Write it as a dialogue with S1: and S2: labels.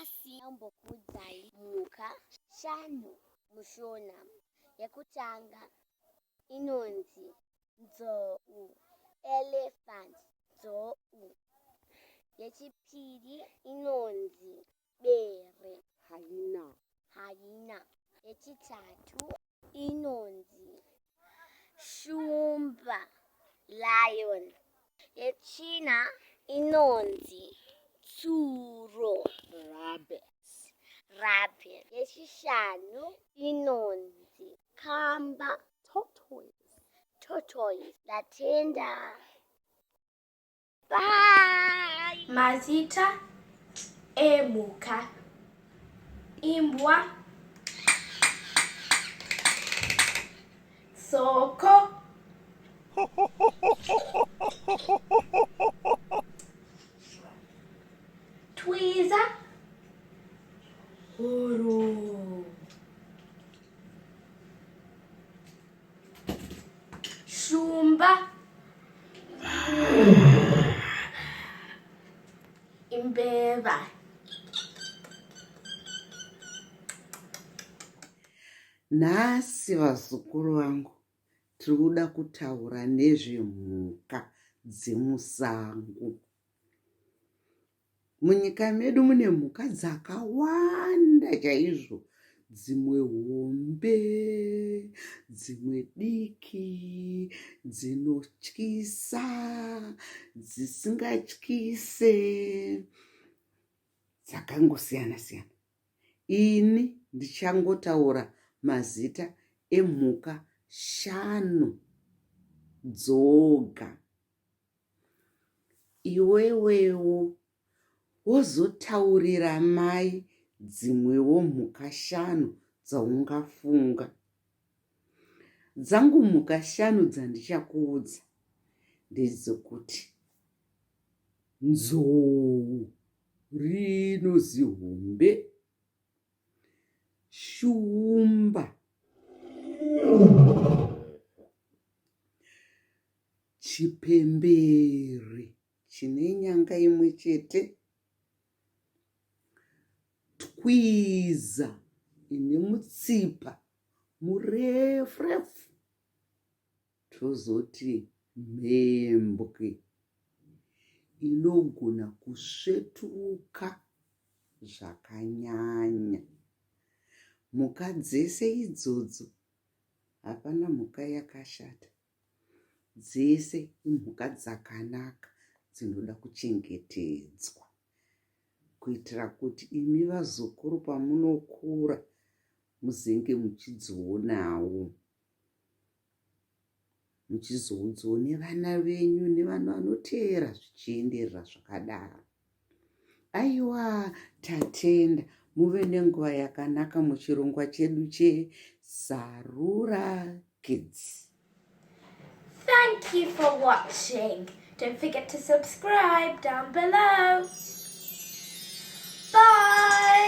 S1: Nhasi ndambokuudzai mhuka shanu muShona. Yekutanga inonzi nzou, elephant, nzou. Yechipiri inonzi bere,
S2: Hyena.
S1: Hyena. Yechitatu inonzi shumba, lion. Yechina inonzi tsuro,
S2: Rabbit.
S1: Rabbit. Yechishanu inonzi kamba,
S2: Tortoise.
S1: Tortoise. Ndatenda. Bye.
S3: Mazita emhuka. Imbwa. Soko. Twiza. Horo. Shumba. Imbeva.
S4: Nhasi vazukuru vangu tiri kuda kutaura nezvemhuka dzemusango. Munyika medu mune mhuka dzakawanda chaizvo, dzimwe hombe, dzimwe diki, dzinotyisa, dzisingatyise, dzakangosiyana siyana. Ini ndichangotaura mazita emhuka shanu dzoga. Iwewewo wozotaurira mai dzimwewo mhuka shanu dzaungafunga. Dzangu mhuka shanu dzandichakuudza ndedzokuti nzou rino zihombe, shumba, Chipembere chine nyanga imwe chete. Twiza ine mutsipa murefu refu. Tozoti mhembwe inogona kusvetuka zvakanyanya. Mhuka dzese idzodzo hapana mhuka yakashata. Dzese imhuka dzakanaka dzinoda kuchengetedzwa kuitira kuti imi vazukuru pamunokura muzenge muchidzionawo. Muchizoudzawo nevana venyu nevana vanoteera zvichienderera zvakadaro. Aiwa tatenda muve nenguva yakanaka muchirongwa chedu cheSarura Kids.
S3: Thank you for watching. Don't forget to subscribe down below. Bye.